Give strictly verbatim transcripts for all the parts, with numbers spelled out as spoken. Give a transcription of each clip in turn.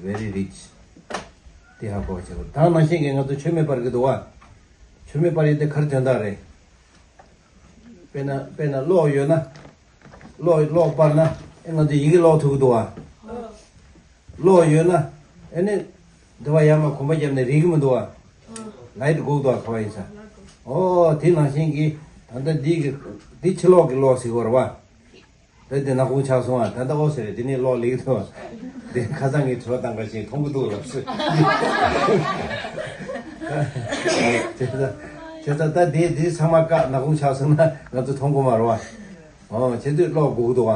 Very rich. དེ་ཧ་གོ་བྱེད་དགོས། ད་ནང་བཞིན་གྱི་ང་ཚོ་མཆོད་མེ་སྤར་གི་འདུག་བ། མཆོད་མེ་སྤར་ཡས་དེ་ག་རེ་དོན་དག་རེད། དཔེར་ན་དཔེར་ན་གློག་ཡོད་ན། གློག་གློག་སྤར་ན་ཨེ་ང་ཚོ་ཡི་གེ་ཀློག་ཐུབ་ཀྱི་འདུག་བ། གློག་ཡོད་ན་ཨེ་ནི་འདི་བ་ཡར་མར་གོམ་པ་བརྒྱབ་ནས་རིག་གི་མི་འདུག་བ། ལའིཊ་དགོས་ཀྱི་འདུག་བ། ག་བ་ཡིན་ས། ཨོ་དེ་ནང་བཞིན་གྱི་ད་ལྟ་འདི་གི་འདི་ཕྱི་ལོགས་ཀྱི་གློག་ཟེར་གྱི་ཡོད་རེད་བ། ད་དེ་ནག་ཁུང་ཆགས་སོང་ཨ། ད་ལྟ་ཨོ་ཟེར་རེད། དེ་ནས་གློག་ལེགས་ཐུབ། དེ་ཁ་སང་གི་དྲི་བ་བཏང་ག་ཞིག་མཐོང་གི་འདུག་ལབ་སོང་། བྱས་ཙང་བྱས་ཙང་ད་དེ་དེ་ཚང་མ་བཀག་ནག་ཁུང་ཆགས་སོང་ན་ང་ཚོ་མཐོང་གི་མ་རེད་བ། ཨོ་བྱས་དུས་གློག་དགོས་ཀྱི་འདུག་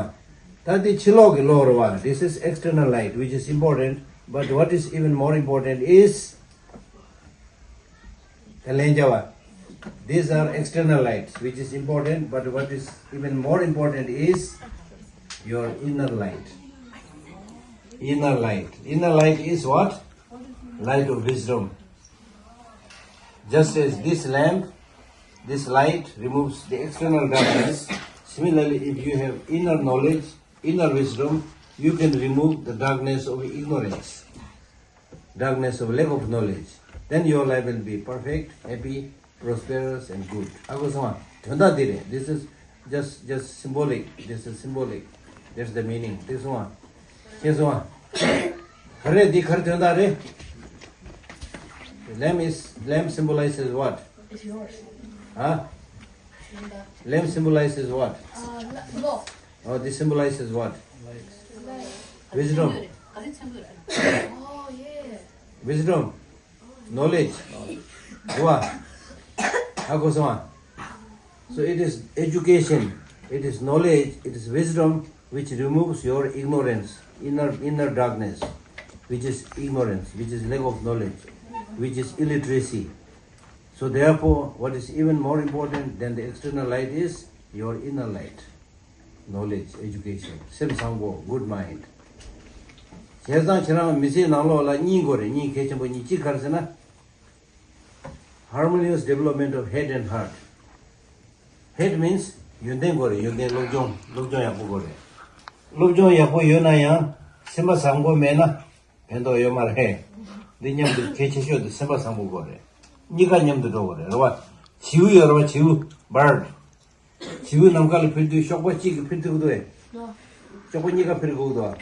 བ། ད་དེ་ཕྱི་ལོགས་ཀྱི་གློག་རེད་བ། This is external light, which is important, but what is even more important is དེ་ལན་རྒྱབ་པ། These are external lights, which is important, but what is even more important is your inner light. Inner light. Inner light is what? Light of wisdom. Just as this lamp, this light removes the external darkness, similarly, if you have inner knowledge, inner wisdom, you can remove the darkness of ignorance. Darkness of lack of knowledge, then your life will be perfect, happy, prosperous, and good. ཧ་གོ་སོང་ང་། དོན་དག་འདི་རེད། This is just, just symbolic. This is symbolic. That's the meaning. དེ་སོང་ང་། ཤེས་སོང་ང་། ག་རེ་འདི་ག་རེ་དོན་དག་རེད། Lamp is, lamp symbolizes what? It's yours. Huh? Lamp symbolizes what? Uh, lo- law. Oh, this symbolizes what? Wisdom. Oh, yeah. Wisdom. Knowledge. What? ཧ་གོ་སོང་ང་། So it is education, it is knowledge, it is wisdom which removes your ignorance, inner, inner darkness, which is ignorance, which is lack of knowledge, which is illiteracy. So therefore, what is even more important than the external light is your inner light. Knowledge, education, སེམས་བཟང་པོ། Good mind. བྱས་ཙང་ཁྱེད་རང་མི་ཚེའི་ནང་ལོགས་ལ་གཉིས་དགོས་རེད། གཉིས་གལ་ཆེན་པོ་གཉིས། གཅིག་ག་རེ་ཟེར་ན། Harmonious development of head and heart. Head means ཡོན་ཏན་དགོས་རེད། ཡོན་ཏན། སློབ་སྦྱོང་། སློབ་སྦྱོང་ཡག་པོ་དགོས་རེད། སློབ་སྦྱོང་ཡག་པོ་ཡོད་ན་ཡང་སེམས་པ་བཟང་པོ་མེད་ན་ཕན་ཐོགས་ཡོད་མ་རེད། འདི་མཉམ་དུ་གལ་ཆེ་ཤོས་དེ་སེམས་པ་བཟང་པོ་དགོས་རེད། གཉིས་ཀ་མཉམ་དུ་འགྲོ་དགོས་རེད། རེད་བ། བྱིའུ་ཡོད་རེད་བ། བྱིའུ། Bird. བྱིའུ་ནམ་མཁའ་ལ་འཕུར་དུས་གཤོག་པ་གཅིག་གིས་འཕུར་ཐུབ་ཀྱི་འདུག་གས། གཤོག་པ་གཉིས་ཀ་འཕུར་དགོས་ཀྱི་འདུག་ག།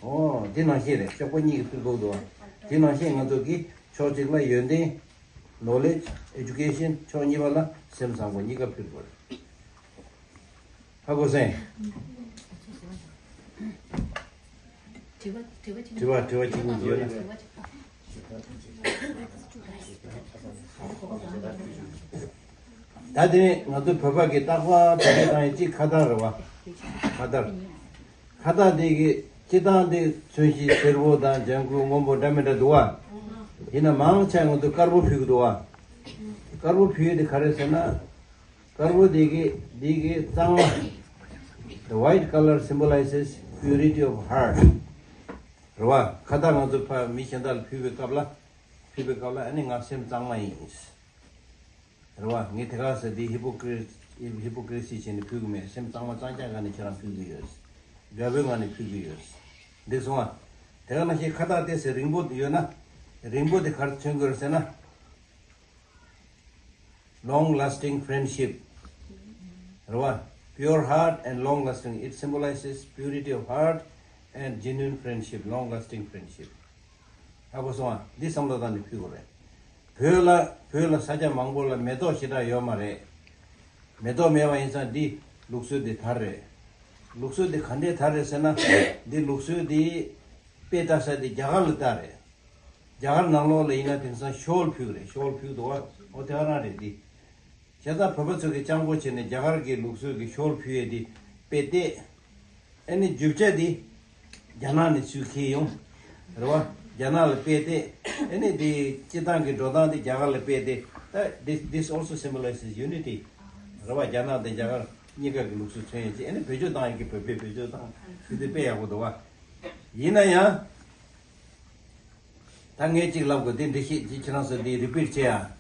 ཨོ་དེ་ནང་བཞིན་རེད། གཤོག་པ་གཉིས་ཀྱིས་འཕུར་དགོས་ཀྱི་འདུག་ག། དེ་ནང་བཞིན་ང་ཚོ་གིས་ཕྱོགས་གཅིག་ལ་ཡོན་ཏན། Knowledge, education. ཕྱོགས་གཉིས་པ་ལ་སེམས་བཟང་པོ། གཉིས་ཀ་འཕུར་དགོས་རེད། ཧ་གོ་སོང་ངས། དྲི་བ་དྲི་བ་གཅིག་དྲི་བ་དྲི་བ་གཅིག་གཉིས་ཡོད་ན། ད་དེ་ནས་ང་ཚོ་བོད་པ་གི་རྟག་པར་བེད་སྤྱོད་བཏང་ཡས་གཅིག་ཁ་བཏགས་རེད་བ། ཁ་བཏགས། ཁ་བཏགས་དེ་གི་སྤྱིར་བཏང་དེ་ཚོན་གཞི་སེར་པོ་དང་ལྗང་ཁུ་སྔོན་པོ་འདྲ་མི་འདྲ་འདུག་བ། ཡིན་ན་མང་ཆེ་ང་ཚོ་དཀར་པོ་ཕུལ་གི་འདུག་བ། དཀར་པོ་ཕུལ་ཡས་དེ་ག་རེ་ཟེར་ན། དཀར་པོ་དེ་གི་དེ་གི་གཙང་མ། The white color symbolizes purity of heart. རེད་བ། ཁ་བཏགས་ང་ཚོ་ཕ་མི་གཞན་དག་ལ་ཕུལ་བའི་སྐབས་ལ། ཕུལ་བའི་སྐབས་ལ་ཨ་ནི་ང་སེམས་གཙང་མ་ཡིན། རེད་བ། ངས་དེ་ག་ཟེར་དེ་ཧི་པོ་ཀི་རི་ཧི་པོ་ཀི་རི་སི་བྱས་ནས་ཕུལ་གི་མེད། སེམས་གཙང་མ་གཙང་རྐྱང་ངང་ནས་ཁྱེད་རང་ཕུལ་གི་ཡོད། དགའ་པོའི་ངང་ནས་ཕུལ་གི་ཡོད། འགྲིག་སོང་ང་། དེ་ག་ནང་བཞིན་ཁ་བཏགས་དེ་ཟེར་རིང་པོ་ཡོད་ན། རིང་པོ་དེ་ག་རེ་མཚོན་གི་རེད་ཟེར་ན། Long lasting friendship. རེད་བ། Pure heart and long lasting. It symbolizes purity of heart and genuine friendship, long lasting friendship. ཧ་གོ་སོང་ང་། འདི་བསམ་བློ་བཏང་ནས་ཕུལ་དགོས་རེད། བོད་ལ་བོད་ལ་ས་ཆ་མང་པོ་ལ་མེ་ཏོག་ཞེ་དྲག་ཡོད་མ་རེད། མེ་ཏོག་མེད་པ་ཡིན་ཙང་འདི་ལུགས་སྲོལ་འདི་དར་རེད། ལུགས་སྲོལ་འདི་ག་འདྲས་དར་རེད་ཟེར་ན། འདི་ལུགས་སྲོལ་འདི་དཔེ་ལྟ་ས་འདི་རྒྱ་གར་ལ་ལྟ་རེད། རྒྱ་གར་ནང་ལོགས་ལ་ཡིན་ན་དེང་སང་ཤོལ་ཕུལ་རེད། ཤོལ་ཕུལ་འདུག་བ། ཨོ་དེ་ག་རང་རེད་འདི། བྱས་ཙང་བོད་པ་ཚོ་གིས་སྤྱང་པོ་བྱས་ནས་རྒྱ་གར་གྱི་ལུགས་སྲོལ་གྱི་ཤོལ་ཕུལ་ཡས་འདི་དཔེ་བལྟས། ཨ་ནི་རྒྱུ་ཆ་འདི་རྒྱ་ནག་ནས་ཚུར་འཁྱེར་ཡོང་། རེད་བ། རྒྱ་ནག་ལ་དཔེ་བལྟས། ཨ་ནི་འདི་སྤྱིར་བཏང་གི་འགྲོ་སྟངས་འདི་རྒྱ་གར་ལ་དཔེ་བལྟས། ད་this, this also symbolizes unity. རེད་བ། རྒྱ་ནག་དང་རྒྱ་གར་གཉིས་ཀ་གི་ལུགས་སྲོལ་མཚོན་ཡས་ཅིག་ཨ་ནི་བེད་སྤྱོད་བཏང་ཡས་ཀྱི་བོད་པས་བེད་སྤྱོད་བཏང་། དེ་འདི་དཔེ་ཡག་པོ་འདུག་བ། ཡིན་ན་ཡང་། ད་ངས་གཅིག་ལབ་དགོས། དེ་འདི་ཤེས་ཀྱི་ཁྱེད་རང་ཚོ་འདི་རི་པིཊ་བྱེད་ཨ།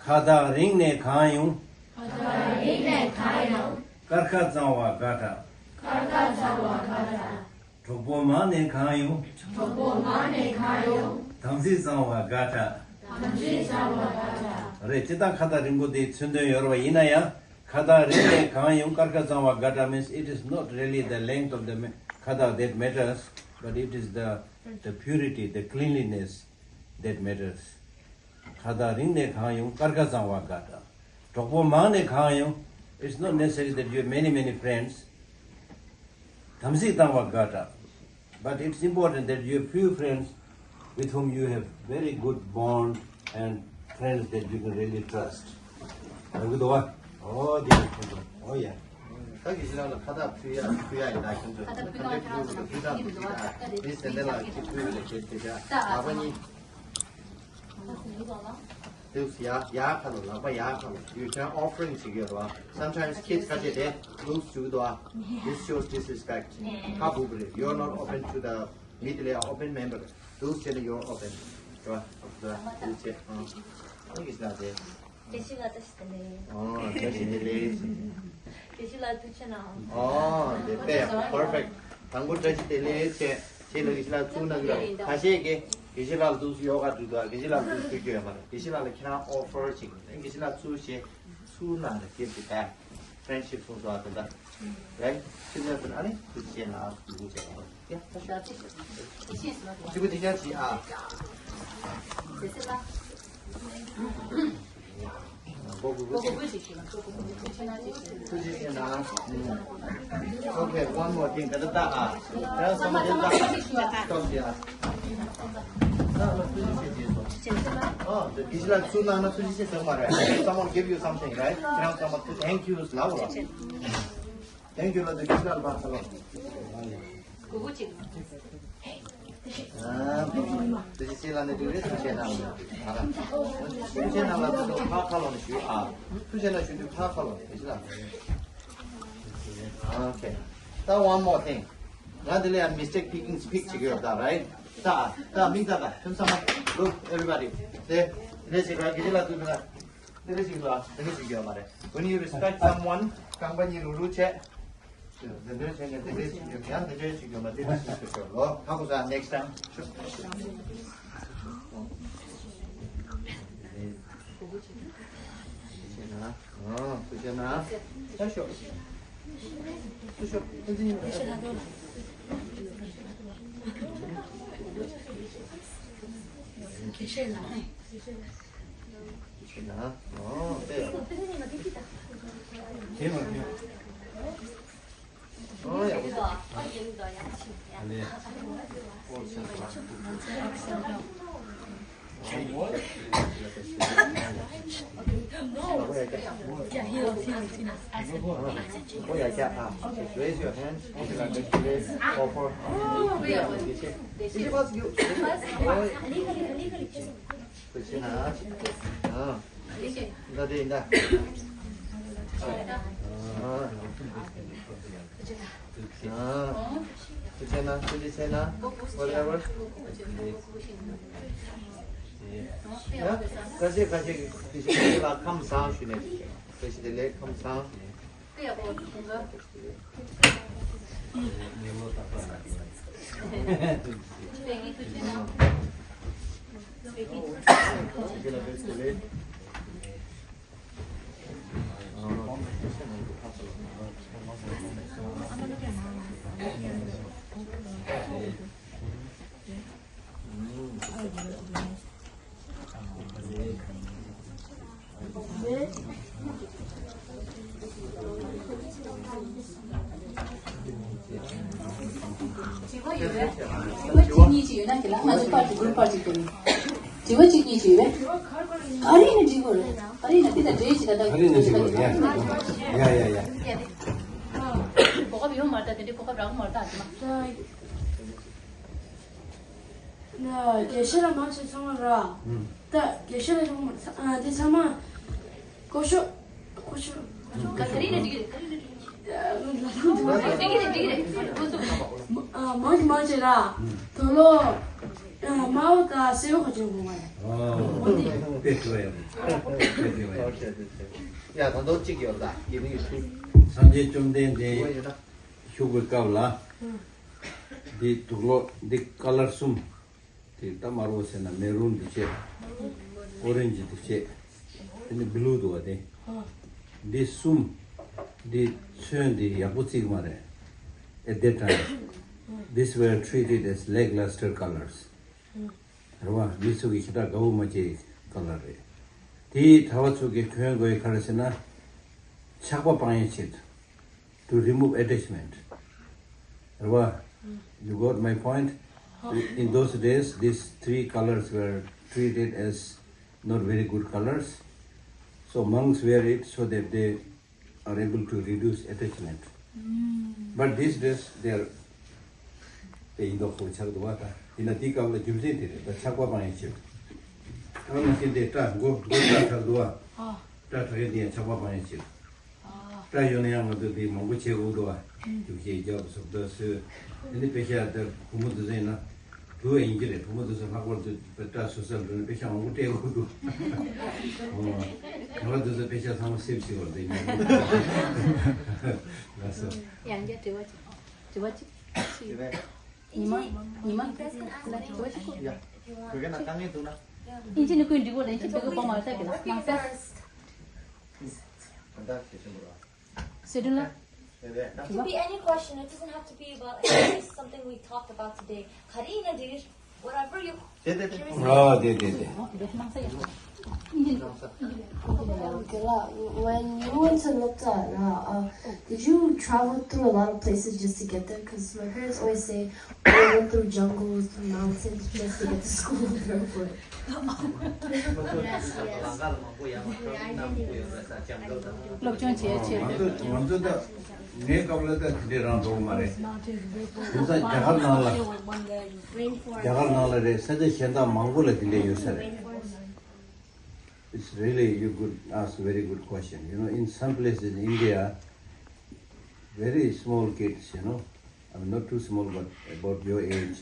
ཁ་བཏགས་རིང་ནས་གང་ཡོང་། ཁ་བཏགས་རིང་ནས་གང་ཡོང་། དཀར་ཁ་གཙང་བ་དགའ་དྲགས། དཀར་ཁ་གཙང་བ་དགའ་དྲགས། གྲོགས་པོ་མང་ནས་གང་ཡོང་། གྲོགས་པོ་མང་ནས་གང་ཡོང་། དམ་ཚིག་གཙང་བ་དགའ་དྲགས། དམ་ཚིག་གཙང་བ་དགའ་དྲགས། རེད། སྤྱིར་བཏང་ཁ་བཏགས་རིང་པོ་དེའི་མཚོན་དོན་ཡོད་རེད་པ། ཡིན་ན་ཡང་ཁ་བཏགས་རིང་ནས་གང་ཡོང་། སྐར་ཁ་གཙང་བ་དགའ་དྲགས་means it is not really the length of the ma- ཁ་བཏགས that matters, but it is the, the purity, the cleanliness that matters. ཁ་བཏགས་རིང་ནས་གང་ཡོང་། སྐར་ཁ་གཙང་བ་དགའ་དྲགས། གྲོགས་པོ་མང་ནས་གང་ཡོང་། It's not necessary that you have many, many friends. དམ་ཚིག་གཙང་བ་དགའ་དྲགས། But it's important that you have few friends with whom you have very good bond and friends that you can really trust. ཡག་པོ་འདུག་པ། ཨོ་དེ་ཡག་པོ་འདུག་ཨོ་ཡ། ད་གི་ཤི་རང་ལ་ཁ་བཏགས་ཕུལ་ཡ་ཕུལ་ཡ་ཡིན་ན་ཁྱོད་ཚོ་ཁ་བཏགས་ཕུལ་ན་ཁྱོད་ཚོ་ཕུལ་ན་ཕུལ་ཡ། མི་སེམས་ལ་ཁྱི་ཕུལ་བ་ལ་ཁྱེད་ཕུལ་ཡ། ལག་པ་གཉིས། This ཡ་ཡ་ཁ་ལོ། ལག་པ་ཡ་ཁ་ལོ། You can offering བྱེད་ཀྱི་ཡོད་རེད་པ། Sometimes kids ཁ་ཤས་དེ་loose བྱེད་ཀྱི་འདུག་པ། This shows disrespect. ཁ་སྦུབ་རེད། You're not open to the མི་དེ་ལ་open member། Loose བྱས་ན་you're open རེད་པ། Loose བྱས། ཨང་། ཨང་གི་ཤི་རང་དེ། དགེ་བཤེས་ལགས་བཀྲ་ཤིས་བདེ་ལེགས། ཨོ་བཀྲ་ཤིས་བདེ་ལེགས། དགེ་བཤེས་ལགས་ཐུགས་རྗེ་གནང་། ཨོ་དེ་དཔེ་perfect། དང་པོ་བཀྲ་ཤིས་བདེ་ལེགས་བྱས། ཁྱེད་ལ་དགེ་བཤེས་ལགས་བཙུགས་གནང་གི་རེད། ཁ་ཤས་ཀྱིས་དགེ་བཤེས་ལགས་ལ་འདུག་ཡོ་ག་འདུག་དང་དགེ་བཤེས་ལགས་ལ་འདུག་ཕུལ་རྒྱུ་ཡོད་མ་རེད། དགེ་བཤེས་ལགས་ལ་ཁྱེད་རང་offer བྱེད་དགོས། དགེ་བཤེས་ལགས་བཙུགས་བྱས་ཚུར་ནང་ལ་སྐྱེལ་ཏེ་ད་friendship སོང་ཙང་དེ་འདྲ་རེད། ཁྱེད་ཚོས་ཨ་ནི་ཐུགས་རྗེ་གནང་། འདུག་བྱས་པ། ཡ། གཅིག་པུ་དེ་རྐྱང་བྱེད་ཨ། ཐུགས་རྗེ་ཆེ་གནང་། Okay, one more thing. ད་ལྟ་ཨ། ད་ཚང་མ་དེ་ལྟ་ཨ། སྟོབས་ཀྱིས་ཨ། ད་ལ་ཐུགས་རྗེ་ཆེ་ཆེ་སོང་། ཨ། དགེ་བཤེས་ལགས་ཚུར་གནང་ན་ཐུགས་རྗེ་ཆེ་ཟེར་མ་རེད། Someone give you something, right? ཁྱེད་རང་ཚང་མ་thank you ལབ་རོགས། Thank you ལབ་དུས་དགེ་བཤེས་ལགས་ལ་ཕར་ཁ་ལོ། ཨ། དེ་བཞིན་ལ་ནི་དེ་རེད། ཐུགས་རྗེ་གནང་། ཨ། ཐུགས་རྗེ་གནང་ལ་དེ་ཚོ་ཕར་ཁ་ལོ་ནས་ཞུ། ཨ། ཐུགས་རྗེ་གནང་ཞུ་དུས་ཕར་ཁ་ལོ་ནས་དེ་བཞིན་ལ། Okay. ད་one more thing. ང་འདི་ལ་ཡང་mistake picking speak བྱེད་ཀྱི་ཡོད་ད། Right? ད་ད་མིག་ལྟ་ད། ཁྱོད་ཚང་མ་look, everybody. དེ་འདྲ་ཞིག་ར་དགེ་བཤེས་ལགས་དུས་ན་འདི་འདྲ་ཞིག་ལ་འདི་འདྲ་ཞིག་ཡོད་མ་རེད། When you respect someone, རྐང་པ་གཉིས་རུག་རུག་བྱས། འདི་འདྲ་བྱས་ནས་འདི་འདྲ་ཞིག་ཡོད། ཡང་འདི་འདྲ་ཞིག་ཡོད་མ། འདི་འདྲ་ཞིག་ཡོད་ལོ། ཧ་གོ་ས། Next time. ཨོ། ཐུགས་རྗེ་གནང་། ཨ་ཤོག་ཤོག་ཤོག་ཨོ་དེ། Raise your hand. Offer. It was you. ཨ། ད་དེ་ཡིན་ད། ཨ། ཨ། ཐུགས་རྗེ་གནང་། ཐུགས་རྗེ་ཆེ་གནང་། Whatever. ཡ། ཁ་ཤས་ཁ་ཤས་ཀྱིས་དེ་བཞིན་དེ་ལ་ཁམས་བཟང་ཞུས་ནས། བཀྲ་ཤིས་བདེ་ལེགས། ཁམས་བཟང་། དྲི་བ་ཡོད་རེད། དྲི་བ་གཅིག་གཉིས་ཅིག་ཡོད་ན་དེ་ལ་ང་ཚོ་པར་དེ་གུར་པར་ཅིག་དེ་ནི། དྲི་བ་གཅིག་གཉིས་ཅིག་ཡོད་རེད། ག་རེ་ཡིན་ན་འགྲིག་གི་རེད། ག་རེ་ཡིན་ན་འགྲིག་གི་རེད། ག་རེ་ཡིན་ན་འགྲིག་གི་རེད། ཡ་ཡ་ཡ་ཡ། གོ་སྐབས་ཡོད་མ་རེད། ད་དེ་འདྲའི་གོ་སྐབས་རག་གི་མ་རེད། ད་དེ་མ། དགེ་བཤེས་ལགས་མང་ཆེ་ཚང་མ་ར། ད་དགེ་བཤེས་ལགས་ཚང་མ་ཨ་དེ་ཚང་མ་ཀོ་ཤོ་ཀོ་ཤོ་ཀོ་ཤོ་ག་རེ་ཡིན་ན་འགྲིག་གི་རེད། ག་རེ་ཡིན་ན་འགྲིག་གི་རེད། འགྲིག་གི་རེད། འགྲིག་གི་རེད། ཁོ་ཚོ་ཨ་མང་ཆེ་མང་ཆེ་ར་དོ་ལོ་ཨ་མའོ་ད་སེ་བ་ཁོ་ཅན་གོ་མ་རེད། ཡ་ད་དོ་གཅིག་ཡོད་ད། ཡིན་ཡིན་ཚུལ། སངས་རྒྱས་བཅོམ་ལྡན་འདས་ཡོད་ན། བཞུགས་པའི་སྐབས་ལ། འདི་དུག་ལོག་འདི་ཀ་ལར་གསུམ། དེ་ད་དམར་པོ་ཟེར་ན་མེ་རུན་འདི་བྱས། ཨོ་རེན་ཇི་འདི་བྱས། དེ་ནི་བི་ལུ་འདུག་བ་དེ། འདི་གསུམ། འདི་ཚོན་འདི་ཡག་པོ་བརྩིགས་མ་རེད། At that time, these were treated as lackluster colors. རེད་བ། མི་ཚོ་གི་ཞེ་དྲག་དགའ་བོ་མ་བྱེད་ཀ་ལར་རེད། དེ་གྲྭ་བ་ཚོ་གི་གྱོན་དགོས་ཡ་ག་རེ་ཟེར་ན། ཆག་པ་སྤང་ཡའི་ཆེད། To remove attachment. རེད་བ། You got my point? In those days, these three colors were treated as not very good colors. So monks wear it so that they are able to reduce attachment. But these days, they are དེ་ཡིན་མདོག་ཁོ་ཆགས་འདུག་བ། ད་ཡིན་ན་དེའི་སྐབས་ལ་རྒྱུ་མཚན་དེ་རེད། ད་ཆག་པ་སྤང་ཡའི་ཕྱིར། ད་ནང་བཞིན་དེ་སྐྲ་མགོ་མགོ་སྐྲ་དྲག་འདུག་བ། སྐྲ་དྲག་ཡ་དེ་ཡང་ཆག་པ་སྤང་ཡའི་ཕྱིར། སྐྲ་ཡོད་ན་ཡང་ང་ཚོ་དེ་མང་པོ་བྱེད་དགོས་འདུག་བ། རྒྱུག་ཤེས་རྒྱབ་བཟོ་ལྟ་བཟོས། དེ་ནི་དཔེ་ཤ་དེ་བུ་མོ་དེ་ཚོ་ཡིན་ན། བུ་ཡིན་གྱི་རེད། བུ་མོ་དེ་ཚོ་ལྷག་པར་དུ་སྐྲ་བཟོ་ས་འགྲོ་ན་དཔེ་ཤ་མང་པོ་སྤྲད་དགོས་འདུག་ཨོ། ང་ཚོ་དེ་ཚོ་དཔེ་ཤ་ཚང་མ་སེབ་བྱེད་པར་དེ་ཉོ་དགོས། ལགས་སོ། ཡང་བསྐྱར་དྲི་བ་གཅིག་དྲི་བ་གཅིག་ཉི་མ། ཉི་མ། ལ་དྲི་བ་གཅིག་ཡ། བོད་སྐད་ནང་དཀའ་ངལ་འདུག་ན། ཨིན་ཇི་ནི་ཀུན་འགྲིག་གོ་རེད། ཨིན་ཇི་བོད་སྐད་པོ་མ་ལྟ་གི་ལ་ནང་ས། ད་ལྟ་ཞེ་ཆེན་པོ་ར། སེ་དྲུང་ལ། It can be any question. It doesn't have to be about, like, something we talked about today. ག་རེ་ཡིན་ན་འགྲིག Whatever you དེ་དེ་དེ། curious about. ཨ་དེ་དེ་དེ། ནང་ས་ཡ། ཨིན་ཇི་ནི་ཀུན། When you went to Lopta, uh, did you travel through a lot of places just to get there? Because my parents always say we went through jungles, through mountains just to get to school. Therefore. Yes, yes. སློབ་སྦྱོང་བྱེད་ཆེད། ང་ཚོ་ང་ཚོ་ད་ངའི་སྐབས་ལ་ད་དེ་འདྲའི་རང་འགྲོ་གི་མ་རེད། དེང་སང་རྒྱ་གར་ནང་ལ། རྒྱ་གར་ནང་ལ་རེད། ས་ཆ་གཞན་དག་མང་པོ་ལ་དེ་འདྲ་ཡོད་ས་རེད། It's really, you could ask very good question. You know, in some places in India, very small kids, you know, I mean, not too small, but about your age,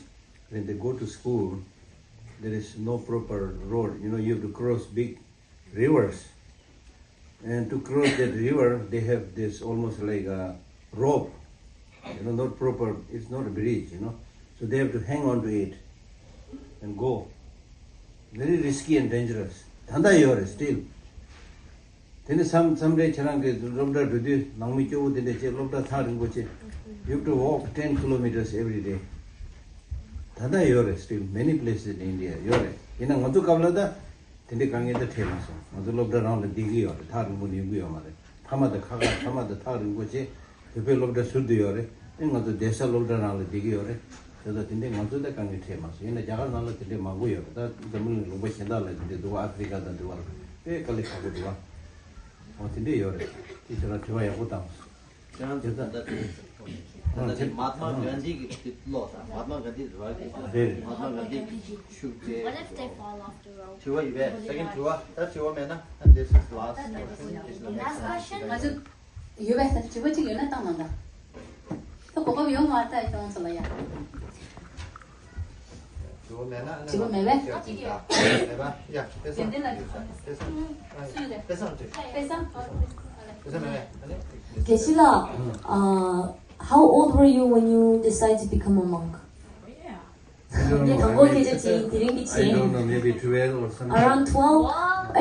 when they go to school, there is no proper road. You know, you have to cross big rivers. And to cross that river, they have this almost like a rope. You know, not proper, it's not a bridge, you know. So they have to hang on to it and go. Very risky and dangerous. ད་ལྟ་ཡོད་རེད། Still. དེ་ནི་མཚམས་མཚམས་རེ་ཁྱེད་རང་གི་སློབ་གྲྭ་འགྲོ་དུས་ནང་མི་སྐྱོ་བོ་དེ་འདྲ་བྱས། སློབ་གྲྭ་ཐག་རིང་པོ་བྱས། You have to walk ten kilometers every day. ད་ལྟ་ཡོད་རེད། Still many places in India ཡོད་རེད། ཡིན་ན་ང་ཚོ་སྐབས་ལ་ད། དེ་འདྲའི་དཀའ་ངལ་འདི་འཕྲད་མ་སོང་། ང་ཚོ་སློབ་གྲྭ་རང་ལ་བསྡད་ཀྱི་ཡོད་རེད། ཐག་རིང་པོ་ཡོང་གི་ཡོད་མ་རེད། མཐའ་མ་དང་ཁ་ཁ་མཐའ་མ་དང་ཐག་རིང་པོ་བྱས། བོད་པའི་སློབ་གྲྭ་ཟུར་དུ་ཡོད་རེད། ཨེ་ང་ཚོ་བསྡད་ས་སློབ་གྲྭ་རང་ལ་བསྡད་ཀྱི་ཡོད་རེད། དེ་ཚོ་དེ་འདྲའི་ང་ཚོ་ད་དཀའ་ངལ་འཕྲད་མ་སོང་། ཡིན་ན་རྒྱ་གར་ནང་ལ་དེ་འདྲའི་མང་པོ་ཡོད་རེད། ད་འཛམ་གླིང་ལུང་པ་གཞན་དག་ལ་དེ་འདྲའི་འདུག་བ། ཨ་ཧྥི་རི་ཀ་དང་འདྲ་བར་དཔེ་དཀའ་ལས་ཁག་པོ་འདུག་བ། འོ་དེ་འདྲའི་ཡོད་རེད། དེ་ཁྱེད་རང་དྲི་བ་ཡག་པོ་བཏང་སོང་། ཁྱེད་རང་ཚོ་ད་ལྟ་དེ་ད་ལྟ་དེ་མ་ཧཱ་ཏ་མ་གྷན་དྷི་གི་དེ་ཀློག་ད། མ་ཧཱ་ཏ་མ་གྷན་དྷི་རེད་བ། རེད། མ་ཧཱ་ཏ་མ་གྷན་དྷི་གི་ཤུགས་དེ། What if they fall off the road? དྲི་བ་ཡོད་པས། Second དྲི་བ། ད་དྲི་བ་མེད་ན། And this is last question. This is the next one. Last question? ང་ཚོ་ཡོད་པས། ད་དྲི་བ་གཅིག་ཡོད་ན་བཏང་གནང་ད། ད་གོ་སྐབས་ཡོད་མ་རེད། ད་ཁྱེད་རང་ཚོ་ལ་ཡ། དྲི་བ་མེད་ན། དྲི་བ་མེད་པས། མེད་པ། ཡ། དཔེ་བཟང་། ཏན་ཏན་ལ། དཔེ་བཟང་། སུ་ཡོད་རེད། དཔེ་བཟང་། དཔེ་བཟང་། དཔེ་བཟང་། དགེ་བཤེས་ལགས། Uh, how old were you when you decided to become a monk? དང་པོ་སྐད་ཆ་དྲིས། དེ་རིང་གི། I don't know, maybe twelve or something. Around twelve?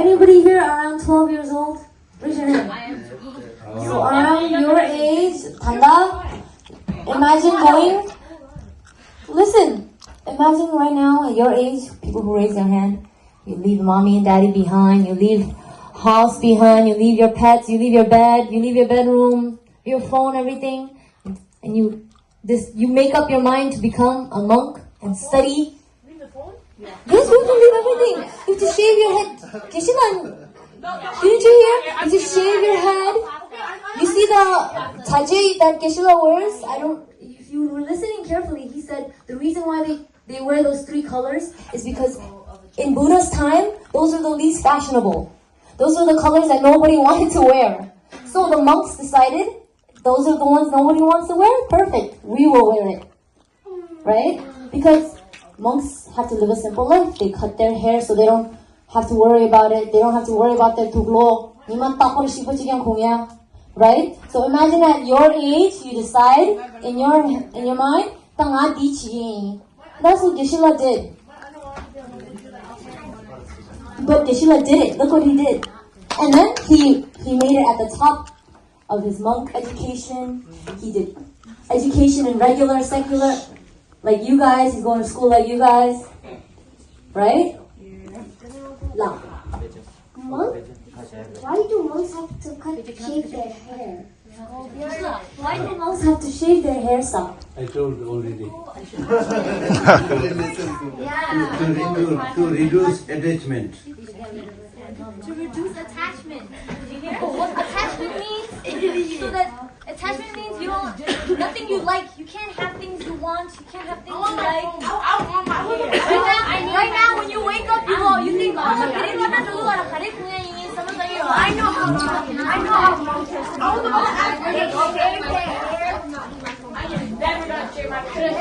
Anybody here around twelve years old? Raise your hand. So around your age, ད་ལྟ། Imagine going. Listen. Imagine right now at your age, people who raise their hand, you leave mommy and daddy behind, you leave house behind, you leave your pets, you leave your bed, you leave your bedroom, your phone, everything, and you this you make up your mind to become a monk and study. Yes, you have to leave everything. You have to shave your head. Geshe-la, didn't you hear? You have to shave your head. You see the tajay that Geshe-la wears? I don't. If you were listening carefully, he said the reason why they, they wear those three colors is because in Buddha's time, those are the least fashionable. Those are the colors that nobody wanted to wear. So the monks decided, those are the ones nobody wants to wear. Perfect. We will wear it. Right? Because monks have to live a simple life. They cut their hair so they don't have to worry about it. They don't have to worry about their tuklo. ཉི་མ་རྟག་པར་ཞིག་པོ་གཅིག་ཀྱང་གོན་ཡ། Right? So imagine at your age, you decide in your, in your mind, ད་ ང་འདི་བྱེད་ཀྱི་ཡིན། That's what Geshe-la did. But Geshe-la did it. Look what he did. And then he he made it at the top of his monk education. He did education in regular, secular, like you guys. He's going to school like you guys, right? ལགས། Monk? Why do monks have to cut, shave their hair? Why do monks have to shave their hair, sir? I told already. Yeah. To, to reduce, to reduce attachment. To reduce attachment. Attachment means so that attachment means you don't, nothing you like. You can't have things you want. You can't have things you like. I want my hair. Right now, right now, when you wake up, you go, you think, "Oh, I know how. I know how. I want to shave my hair."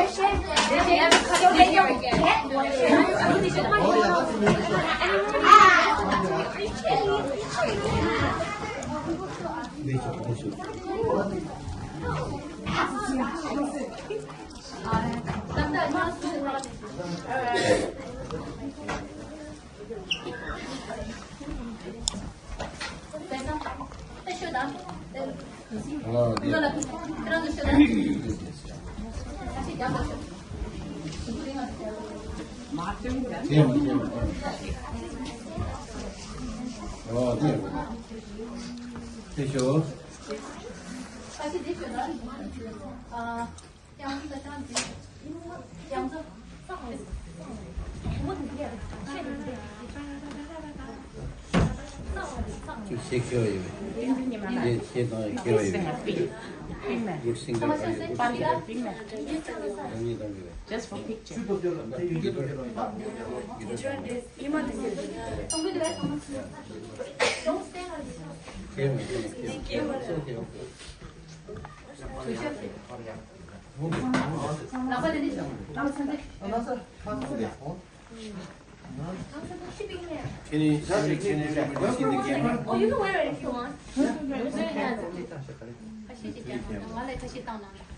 ཅིག་ཤེས་ཁེལ་བ་ཡོད། ཤེས་ཤེས་དང་ཁེལ་བ་ཡོད། Good singer are you? Good singer. Just for picture. ཁེལ་བ་ཁེལ་བ་ཁེལ་བ། ཁེལ་བ། ཁེལ་བ། Can you, can you, can you see the camera? Oh, you can wear it if you want. ཁ་ཤས་ཅིག་ཀྱང་ང་ལ་ཁ་ཤས་བཏང་གནང་།